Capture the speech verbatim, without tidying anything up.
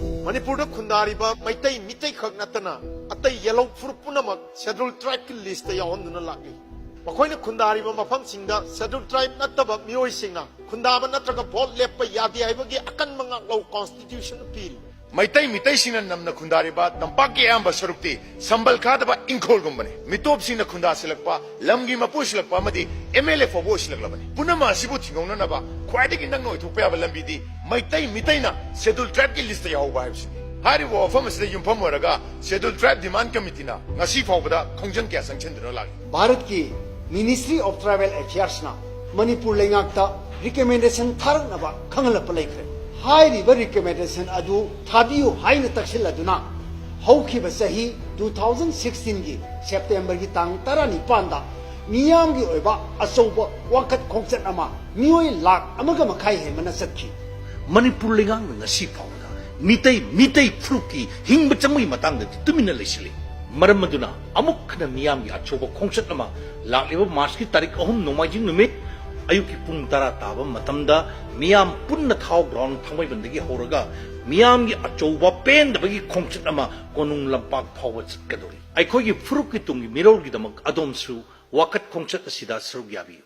ꯃꯅꯤꯄꯨꯔꯗ ꯈꯨꯟꯗꯥꯔꯤꯕ ꯃꯩꯇꯩ ꯃꯤꯇꯩꯈꯛ ꯅꯠꯇꯅ ꯑꯇꯩ ꯌꯦꯜꯍꯧ ꯐꯨꯔꯨꯞ ꯄꯨꯝꯅꯃꯛ Scheduled Tribeꯀꯤ listꯇ ꯌꯥꯎꯍꯟꯗꯨꯅ ꯂꯥꯛꯂꯤ꯫ ꯃꯈꯣꯏꯅ ꯈꯨꯟꯗꯥꯔꯤꯕ ꯃꯐꯝꯁꯤꯡꯗ Scheduled Tribe ꯅꯠꯇꯕ ꯃꯤꯑꯣꯏꯁꯤꯡꯅ ꯈꯨꯟꯗꯥꯕ ꯅꯠꯇ꯭ꯔꯒ vote ꯂꯦꯞꯄ ꯌꯥꯗꯦ ꯍꯥꯏꯕꯒꯤ ꯑꯀꯟꯕ ꯉꯥꯛꯂꯧ constitution ꯄꯤꯔꯤ꯫ ꯃꯩꯇꯩ ꯃꯤꯇꯩꯁꯤꯡꯅ ꯅꯝꯅ ꯈꯨꯟꯗꯥꯔꯤꯕ ꯇꯝꯄꯥꯛꯀꯤ ꯑꯌꯥꯝꯕ ꯁꯔꯨꯛꯇꯤ ꯁꯝꯕꯜ ꯈꯥꯗꯕ ꯏꯪꯈꯣꯜꯒꯨꯝꯕꯅꯤ꯫ ꯃꯤꯇꯣꯞꯁꯤꯡꯅ ꯈꯨꯟꯗꯥꯁꯤꯜꯂꯛꯄ, ꯂꯝꯒꯤ ꯃꯄꯨ ꯑꯣꯏꯁꯤꯜꯂꯛꯄ ꯑꯃꯗꯤ MLA ꯐꯥꯎꯕ ꯑꯣꯏꯁꯤꯜꯂꯛꯂꯕꯅꯤ꯫ ꯄꯨꯝꯅꯃꯛ ꯑꯁꯤꯕꯨ ꯊꯤꯡꯍꯧꯅꯅꯕ ꯈ꯭ꯋꯥꯏꯗꯒꯤ ꯅꯛꯅ ꯑꯣꯏꯊꯣꯛꯄ ꯌꯥꯕ ꯂꯝꯕꯤꯗꯤ ꯃꯩꯇꯩ ꯃꯤꯇꯩꯅ Scheduled Tribeꯀꯤ listꯇ ꯌꯥꯎꯍꯧꯕ ꯍꯥꯏꯕꯁꯤꯅꯤ꯫ ꯍꯥꯏꯔꯤꯕ ꯋꯥꯐꯝ ꯑꯁꯤꯗ ꯌꯨꯝꯐꯝ ꯑꯣꯏꯔꯒ Scheduled Tribe Demand Committeeꯅ ꯉꯁꯤ ꯐꯥꯎꯕꯗ ꯈꯣꯡꯖꯪ ꯀꯌꯥ ꯆꯪꯁꯤꯟꯗꯨꯅ ꯂꯥꯛꯂꯤ꯫ ꯚꯥꯔꯠꯀꯤ Ministry of Tribal Affairsꯅ Manipur ꯂꯩꯉꯥꯛꯇ recommendation ꯊꯥꯔꯛꯅꯕ ꯈꯪꯍꯜꯂꯛꯄ ꯂꯩꯈ꯭ꯔꯦ꯫ ꯍꯥꯏꯔꯤꯕ recommendation ꯑꯗꯨ ꯊꯥꯕꯤꯌꯨ ꯍꯥꯏꯅ ꯇꯛꯁꯤꯜꯂꯗꯨꯅ ꯍꯧꯈꯤꯕ ꯆꯍꯤ two thousand sixteenꯒꯤ Septemberꯒꯤ ꯇꯥꯡ ꯇꯔꯥꯅꯤꯄꯥꯟꯗ ꯃꯤꯌꯥꯝꯒꯤ ꯑꯣꯏꯕ ꯑꯆꯧꯕ ꯋꯥꯀꯠ ꯈꯣꯡꯆꯠ ꯑꯃ ꯃꯤꯑꯣꯏ ꯂꯥꯈ ꯑꯃꯒ ꯃꯈꯥꯏ ꯍꯦꯟꯕꯅ ꯆꯠꯈꯤ꯫ ꯃꯅꯤꯄꯨꯔ ꯂꯩꯉꯥꯛꯅ ꯉꯁꯤ ꯐꯥꯎꯕꯗ ꯃꯤꯇꯩ, ꯃꯤꯇꯩ ꯐꯨꯔꯨꯞꯀꯤ ꯍꯤꯡꯕ ꯆꯪꯕꯒꯤ ꯃꯇꯥꯡꯗꯗꯤ ꯇꯨꯃꯤꯟꯅ ꯂꯩꯁꯤꯜꯂꯤ꯫ ꯃꯔꯝ ꯑꯗꯨꯅ ꯑꯃꯨꯛ ꯍꯟꯅ ꯃꯤꯌꯥꯝꯒꯤ ꯑꯆꯧꯕ ꯈꯣꯡꯆꯠ ꯑꯃ ꯂꯥꯛꯂꯤꯕ Marchꯀꯤ ꯇꯥꯔꯤꯛ ꯑꯍꯨꯝ ꯅꯣꯡꯃꯥꯏꯖꯤꯡ ꯅꯨꯃꯤꯠ ꯑꯌꯨꯛꯀꯤ ꯄꯨꯡ ꯇꯔꯥ ꯇꯥꯕ ꯃꯇꯝꯗ ꯃꯤꯌꯥꯝ ꯄꯨꯟꯅ ꯊꯥꯎ ground ꯊꯥꯡꯃꯩꯕꯟꯗꯒꯤ ꯍꯧꯔꯒ ꯃꯤꯌꯥꯝꯒꯤ ꯑꯆꯧꯕ ꯄꯦꯟꯗꯕꯒꯤ ꯈꯣꯡꯆꯠ ꯑꯃ ꯀꯣꯅꯨꯡ ꯂꯝꯄꯥꯛ ꯐꯥꯎꯕ ꯆꯠꯀꯗꯧꯔꯤ꯫ ꯑꯩꯈꯣꯏꯒꯤ ꯐꯨꯔꯨꯞꯀꯤ ꯇꯨꯡꯒꯤ ꯃꯤꯔꯣꯜꯒꯤꯗꯃꯛ ꯑꯗꯣꯝꯁꯨ ꯋꯥꯀꯠ ꯈꯣꯡꯆꯠ ꯑꯁꯤꯗ ꯁꯔꯨꯛ ꯌꯥꯕꯤꯌꯨ꯫